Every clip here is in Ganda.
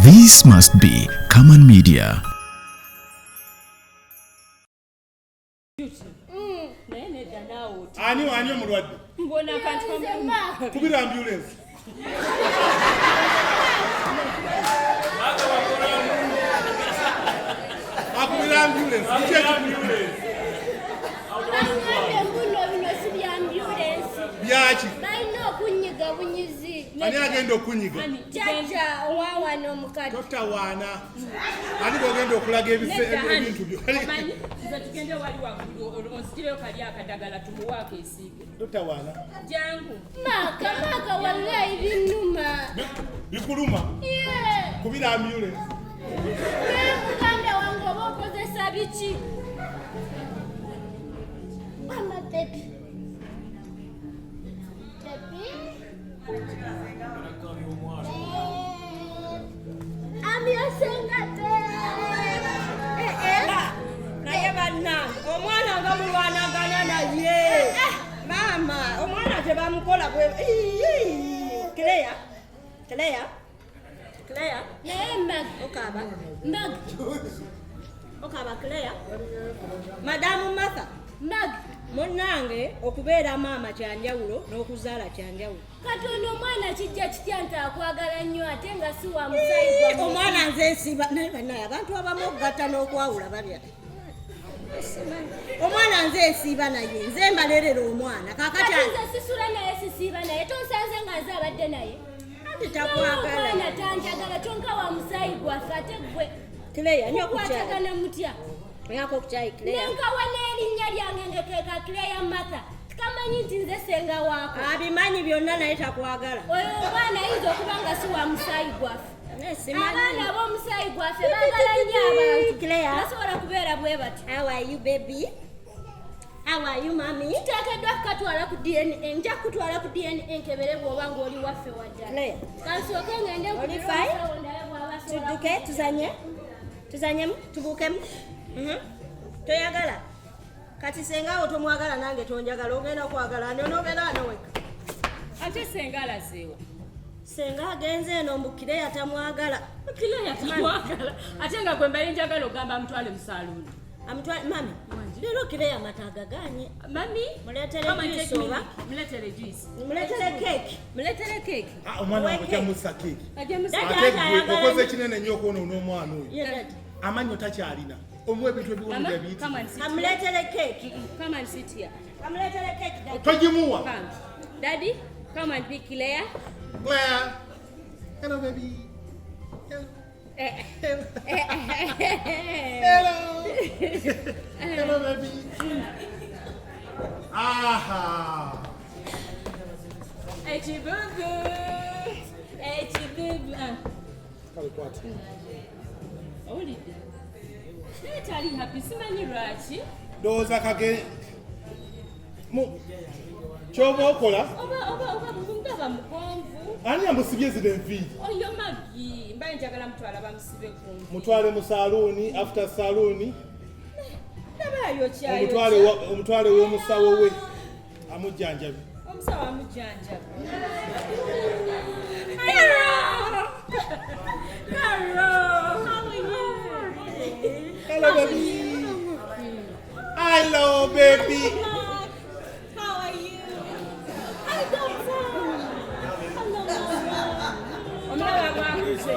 This must be Common Media. Naye nedda naawe oti. Ani ani omulwadde? Mbona akantu kamu. Kubira ambulance. Akubira ambulance. Kiki ekikubira? Bangambye mbuno bino si bya ambulensi. Byaki? Balina okunyiga bunyizi. Ani agenda okunyiga? Jjajja owawano omukadde. Totawaana. Ani gw'ogenda okulaga Nedda, honey. ebintu byo? Omanyi, nze tugende wali waggulu onzigireyo kali akadagala tumuwe akeesiige. Totawaana. Jangu. Maaka maaka wallayi binnuma. Bikuluma. Ye. Kubira ambulance. Naye muganda wange oba okozesa biki? Mama baby. Baby. I'm your senga babe. Eh, eh. Naye bannange omwana nga mulwanagana naye maama omwana tebamukola bwe. Ii, Claire, Claire, Claire. Naye Mag, okaaba. Mag, Okaaba Claire. Madamu Martha. Mag. Munnange okubeera maama kyanjawulo n'okuzaala kyanjawulo. Kati ono omwana kijja kitya nti akwagala nnyo ate nga si wa musaayi gwa Omwana nze nsiba naye bannaye abantu abamu okugatta n'okwawula babya. Omwana nze nsiiba naye nze mbalerera omwana kaakati Kati nze sisula naye sisiiba naye tonsanze nga nze abadde naye. Anti Naye takwagala. omwana tanjagala kyonka wa musaayi gwaffe ate gwe Claire, nywa ku kyayi. mukwatagana mutya? Nywako ku kyayi, Claire. Nenkawa n'erinnya lyange ngekeeka Claire Martha. Tikamanyi nti nze ssenga waako. Abimanyi byonna naye takwagala. Oyo omwana ayinza okuba nga si wa musaayi gwaffe. Naye simanyi. Abaana ab'omusaayi gwaffe baagala nnyo abantu. Claire. Basobola kubeera bwe batyo. How are you, baby? How are you, mommy? Tuteekeddwa kukatwala ku DNA. Nja kukutwala ku DNA nkebere bw'oba ng'oli waffe waddala. Claire. Kansooke ngende Oli nkubire fine? omusawo ndabe bw'aba asobola Tudduke, tuzanye. Tuzanyemu, tubuukemu. Toyagala? Kati senga awo tomwagala nange tonjagala ogenda kwagala ani onobeera wano wekka. Ate senga alazeewa? Senga agenze eno mbu Claire tamwagala. Claire tamwagala. Ate nga gwe mbaye njagala ogamba amutwale mu saaluuni. Amutwale mami. Leero Claire amata agagaanye. Mami, Muleetere come and juice take oba? milk. Muleetere juice. Muleetere cake. Muleetere cake. Ah, omwana wange Owe ojja keeki. Ajja musa. Daddy, Ate gwe ayagala okoze nnyo. kinene nnyo okwonoona omwana oyo. Ye daddy. Amannyo takyalina. Omuwa ebintu ebiwundu Mama, byabiiti. come and sit here. Amuleetere cake. Come and sit here. Amuleetere cake daddy. Togimuwa. Come. Daddy, come and pick Claire. Claire. Hello, baby. Hello. Hello. Hello. Hello, baby. Aha. Ekibugu. Ekibugu. Ah, Kale kwata. owulidde? Naye tali happy, simanyi lwaki. Ndowooza kage mu kyoba okola Oba oba oba ndaba mugonvu. ani amusibye zino enviiri? Oyo Maggie, mbaye njagala mutwala bamusibe ku nviiri. Mutwale mu saaluuni, after saaluuni Ndaba ayokya omutwale w'omusawo we amujjanjabi. Omusawo amujjanjaba. Hello. How are you? Hello, baby. Hello, baby. How are you? Hi, doctor. Hello, mama. Omulaba bwakuze.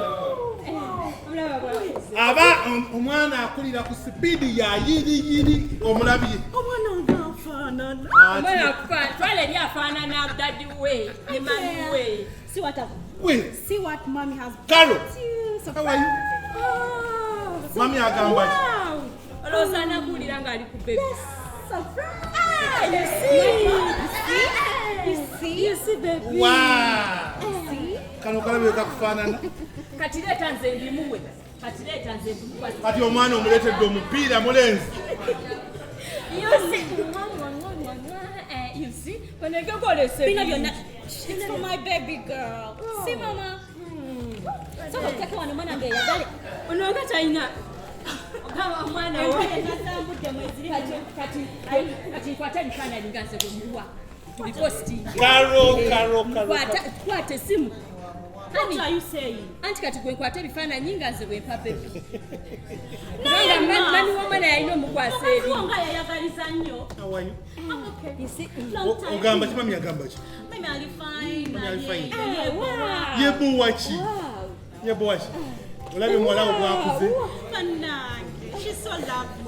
Omulaba bwakuze. Aba omwana akulira ku sipiidi ya yiriyiri omulabye. Omwana nga afaanana. Omwana akufa, twala eri afaanana daddy we ne mummy we. See what I've, We, see what mommy has Carol. brought you. How are you? Oh, Mami agamba ki? wow. Olowooza anakuwulira ng'ali ku baby. Surprise. Ah, you see? You see? You see, baby. Wow. See? Kano kalabe kakufaanana. Kati leeta nze mbimuwe. Kati leeta nze mbimuwe. Kati omwana omuleetedde omupiira mulenzi. You see? Mwa, mwa, mwa, mwa, mwa. Eh, you see? Bano Bino ebyo byonna. It's for my baby girl. See, mama? Sooka oteeke wano omwana ng'eyagale. Ono nga talina. Ogamba omwana wo. Empale zasambudde mweziri. Kati kati nkwata ebifaananyi nga nze bwe muwa. Tubipositinge. Karo, karo, karo. Kwata essimu. What are you saying? Anti kati gwe nkwata ebifaananyi nga nze bwe mpa bebi. Naye Kubanga ma. mami w'omwana yalina omukwasa Mukazi eri. wo nga yayagaliza nnyo. How are you? I'm okay. Long time. Ogamba ki mami agamba ki? Mami ali fine. Mami ali fine. Eh, wow. Yebowa ki? Yebowa ki? Olabye omuwala wo bwakuze. Bannange, she's so lovely.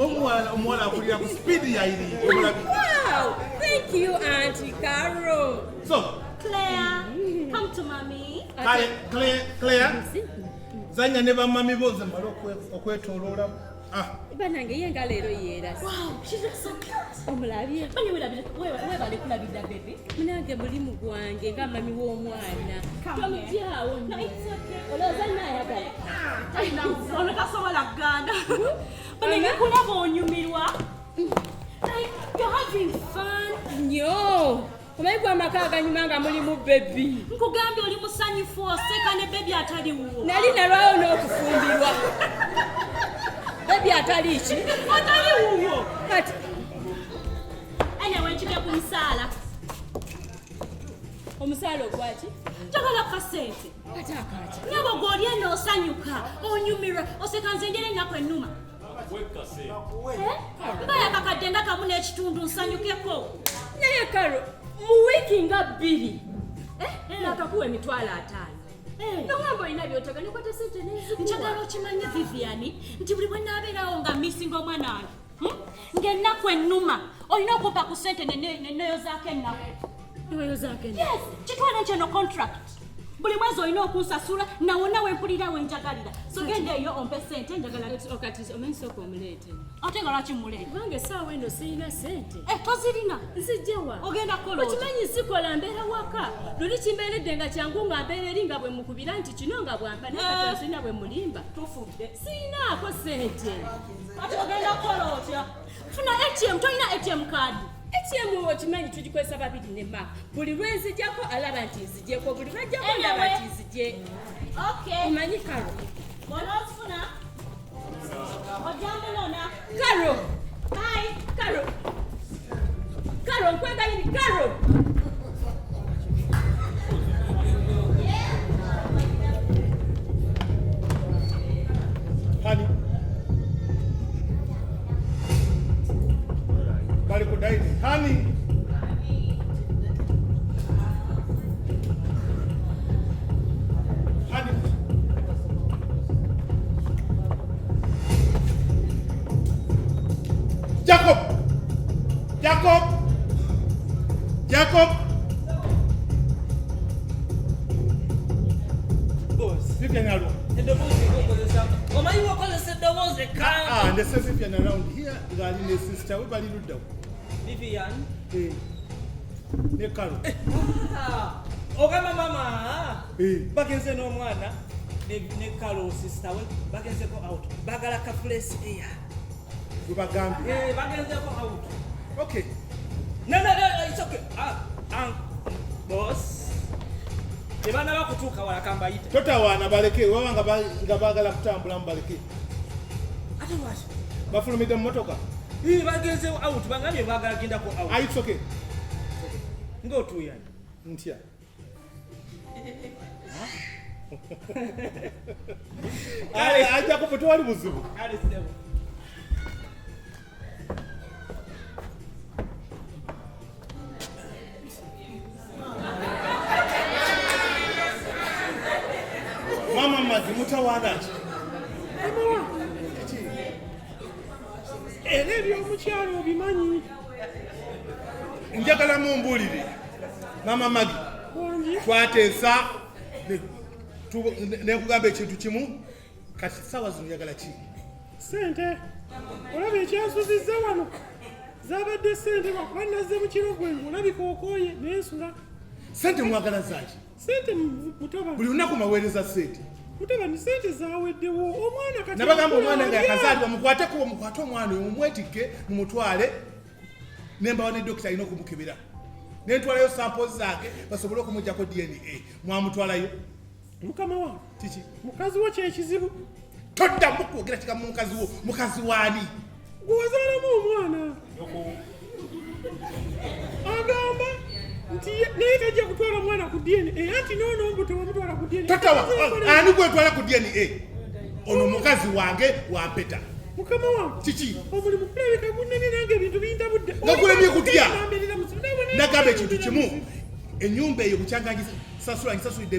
Omuwala akulira ku sipiidi yayiri. Omulabye. Wow, thank you Auntie Carol. So, Claire, come to mommy. kale Claire, zanya ne bamami bo nze mmale okwetooloola. Ah, Bannange ye nga leero yeerase. Wow, she looks so cute. Omulabye? Bani weebale kulabirira baby. Munange mulimu gwange nga mami w'omwana. Come Tomugyawo No, it's okay. Olowooza nnaayagala. Ono tasobola kuganda. Bannange kulaba onyumirwa. Like, you're having fun. Nnyo. Omanyi gwe amaka aganyuma nga mulimu bebi. Nkugambye oli musanyufu oseka ne baby atali wuwo. Nali nalwawo n'okufumbirwa. Bebi atali ki? Atali wuwo. Kati Anyway, nkibye ku musaala. omusaala ogwaki? Njagala kasente. Ate akaaki? Nabo gw'oli eno osanyuka, onyumirwa, oseka nze njera ennaku ennuma. Eh? Mba yakakadde nga kamu n'ekitundu nsanyukeko. Naye Karo, mu wiiki nga 2 nakakuwa 50,000. Nogamba olina by'otaga nekwata ssente n'enzikuwa. Njagala okimanye Vivian nti buli bwe naabeerawo nga misinga omwana wange ng'ennaku ennuma olina okumpa ku ssente neneeyozaako ennaku. Neweeyozaako ennaku? Yes, kitwale nti eno contract. Buli mwezi olina okunsasula nawonna we mpulira we njagalira. So genda eyo ompe ssente njagala. Kati omanyi sooka omuleete. Ate nga lwaki mmuleeta? Kubanga essaawa eno sirina ssente. Tozirina. Nzijja wa? Ogenda kukola otya? Okimanyi sikola mbeera waka. Luli kimbeeredde nga kyangu nga mbeera eri nga bwe mukubira nti kino nga bwampa naye kati sirina bwe mulimba. Tufudde. Sirinaako ssente. Kati ogenda kukola otya? Funa ATM, tolina ATM card. ATM okimanyi tugikozesa babiri ne Mark. Buli lwe nzijjako alaba nti nzigyeko, buli lw'ajjako ndaba nti nzigye. Okay. Omanyi Karo? Bw'onoozifuna, ojja munona. Karo! Bye. Karo! Karo, nkwegayiri, Karo! Honey. Bali ku dining. Honey. Honey. Jacob. Jacob. Jacob. Boss. Vivian Alwa. Eddoboozi ng'okozesa. Omanyi bw'okozesa eddoboozi ekkanzu. Ah, ndese Vivian around here ng'ali ne sister we bali ludda wa? Vivian? Ne Karo. Ogamba mama. Bagenze n'omwana ne Karo sister we bagenzeko out. Baagala ka fresh air. Gwe bagambye. Bagenzeko out. Okay. No, no, no, it's okay. Boss. Tebanaba kutuuka wala kambayite. Totawaana baleke, waba nga baagala kutambula mubaleke. Ate lwaki? Bafulumidde mu mmotoka? Bagenze out, bagambye baagala gendako out. Ah, it's okay. Ng'otuuyana. Ntya. Ajja kufa tewali buzibu. Kale ssebo. Mama Maggie, mutawaana ki? Kiki? Era ebyomukyalo obimanyi. Njagala mumbuulire. Mama Maggie, twateesa ne nkugamba ekintu kimu, kati ssaawa zino njagala ki? Ssente. Olaba ekyansuzizza wano. Zaabadde ssente lwakuba nazze mu kiro gwe ng'olabika okooye n'ensula. Ssente mwagala zaaki? Ssente mutabani. Buli lunaku maweereza ssente. Mutabani ssente zaaweddewo. Omwana kati Nabagamba omwana nga alya. yakazaalibwa mukwateko, mukwate omwana oyo mumwetikke mumutwale nembawa ne dokita alina okumukebera. Nentwalayo samples zange basobole okumuggyako DNA. Mwamutwalayo. Mukama wange. Kiki? Mukazi wo kyekizibu. Toddamu kwogera kigambo mukazi wo. Mukazi waani? Gwe wazaalamu omwana. Agamba Nti naye tajja kutwala mwana ku DNA anti noono mbu tewamutwala ku DNA. Totawa ani gwetwala ku DNA? Ono mukazi wange wampeta. Mukama wange. Kiki? Omulimu kulabika gunnene nange ebintu bintabudde. Nakulemye kutya? Nagamba ekintu kimu. Ennyumba eyo bukyanga ngisasula ngisasulidde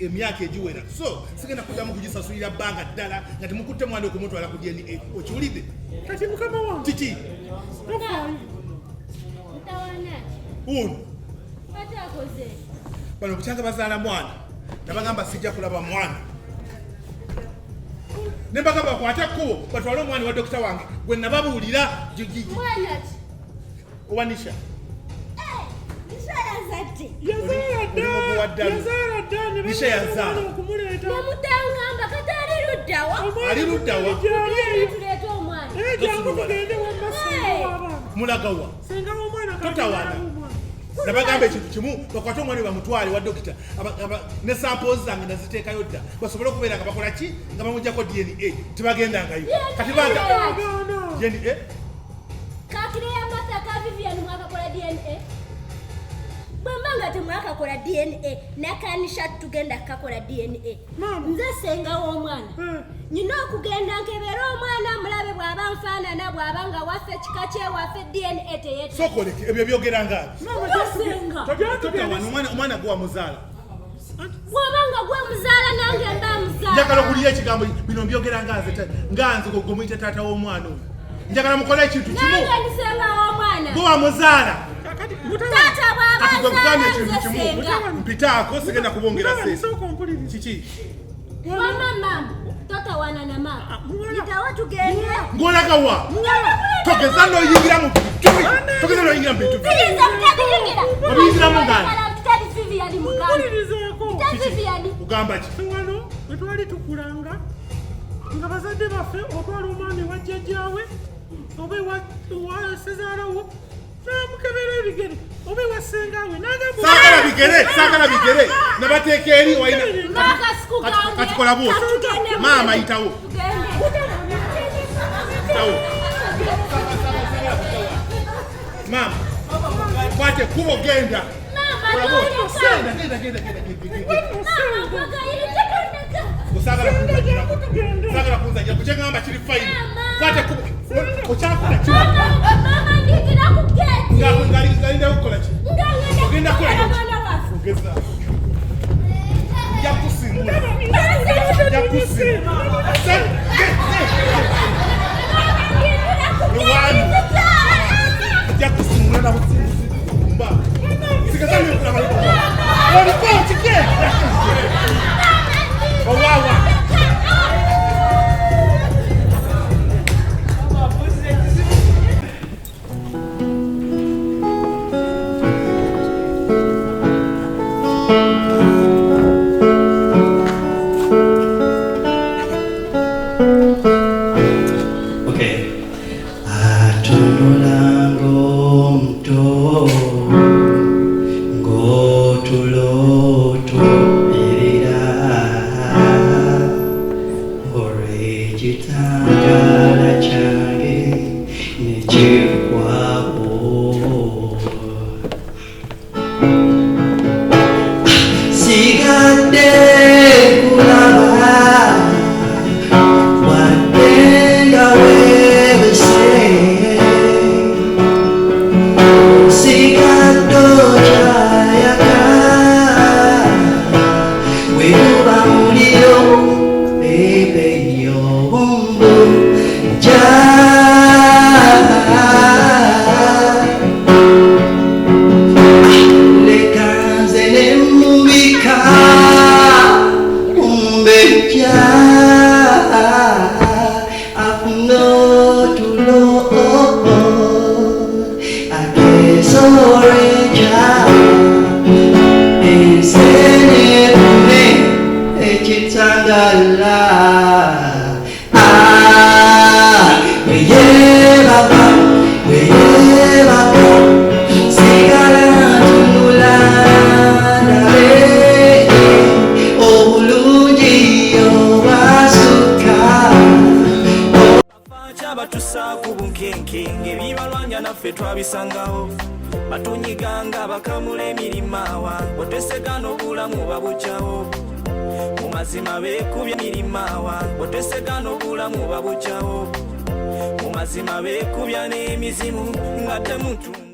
emyaka egiwera. So sigenda kuddamu kugisasulira bbanga ddala nga temukutte mwana okumutwala ku DNA. Okiwulidde? Kati mukama wange. Kiki? Tofaayo. Mutawaana ki? Ono. Ate akoze. Bano bukyanga bazaala mwana. Nabagamba sijja kulaba mwana. Ne mbagamba bakwate ekkubo batwale omwana wa dokita wange gwe nababuulira. Mwana ki? Owa Nisha. Nisha yazadde. Yazaala dda. Yazaala dda ne Nisha yazaala. okumuleeta. Nemutangamba kati ali luddawa. Ali luddawa. Tuleete omwana. Jangu tugende wamma ssenga w'abaana. Mulagawa. Ssenga w'omwana Totawaana. Nabagamba ekintu kimu bakwate omwana bamutwale wa dokita ne samples zange naziteekayo dda basobole okubeera nga bakola ki nga bamuggyako DNA tebagendangayo. Kati banga DNA Kakire ya Martha ka Vivian mwakakola DNA. Bwe mba nga temwakakola DNA nakanisha tugenda kukakola DNA. Nze ssenga w'omwana. Nina okugenda nkebera omwana mulabe bw'aba nfaanana bw'aba nga waffe kika kyewaffe DNA teyeta. Sokoleke ebyo byogera nga Senga. Totawaana omwana gwe wamuzaala. Bw'oba nga gwe muzaala nange mba muzaala. Njagala okuwulira ekigambo bino mbyogera nga nze nga nze gwe muyita taata w'omwana oyo. Njagala mukole ekintu kimu. Nange ndi ssenga w'omwana. Gwe wamuzaala. Taata bw'aba Kati gwe nkugambye azaala ekintu nze kimu. ssenga. Mpitaako sigenda kubongera ssente. Kiki? Wamma maama totawaana na maama. Yitawo tugende. Ng'olaga wa? Togeza n'oyingira mu bintu. Togeza n'oyingira mu bintu. Siyinza kutabiyingira. Obiyingiramu ng'ani? Tutali Vivian muganda. Mpulirizaako. Tutali Vivian. Ugamba ki? Ffe wano bwe twali tukulanga nga bazadde baffe otwala omwana ewa jjajjaawe oba ewa ssezaalawo n'amukebera ebigere oba ewa ssengaawe n'agamba Saagala bigere, saagala bigere. Nabateeka eri walina. Maaka sikugambe. Kati kola bw'oti. Katugende. Maama yitawo. Tugende. Yitawo. Maama. Kwata ekkubo genda. Maama Kola bw'oti. toleka. Genda, genda, genda, genda, genda. Maama nkwegayirira tondeka. Osaagala kunzannyira. Saagala kunzannyira. Ku kye ŋŋamba kiri fine. Kwata ekkubo. Okyakola ki? Maama ndingira ku geeti. Nga kukola ki? Nga ngenda Ogenda kukola kukola ki? mwana waffe. Ogeza. Nja kusimbula. Nja kusimbula. Ewanyu. Nja kusimbula na kusimba. Sigeza nyokulaba. Oliko kike? Owawa. Okay. Atunula ng'omuto ng'otulo tubirira olw'ekitangaala kyange ne kiggwawo. Sigadde kulaba wadde nga weebase sigadde okyayaka weguba muliro bebeyo bumbu ja leka nze ne mubika umbeja afuna otulo akesoreja ensenekume ekitangala weyebaka weyebaka sigala ntunula ndabe obulungi obwasuka. Kyabatusaako bunkenke ng'ebibalwanya naffe twabisangawo. Batunyiganga bakamula emirimawa otesegana obulamu babugyawo. Mu mazima beekubya emirimawa otesegana obulamu babugyawo. Mu mazima beekubya n'emizimu nga temutunga.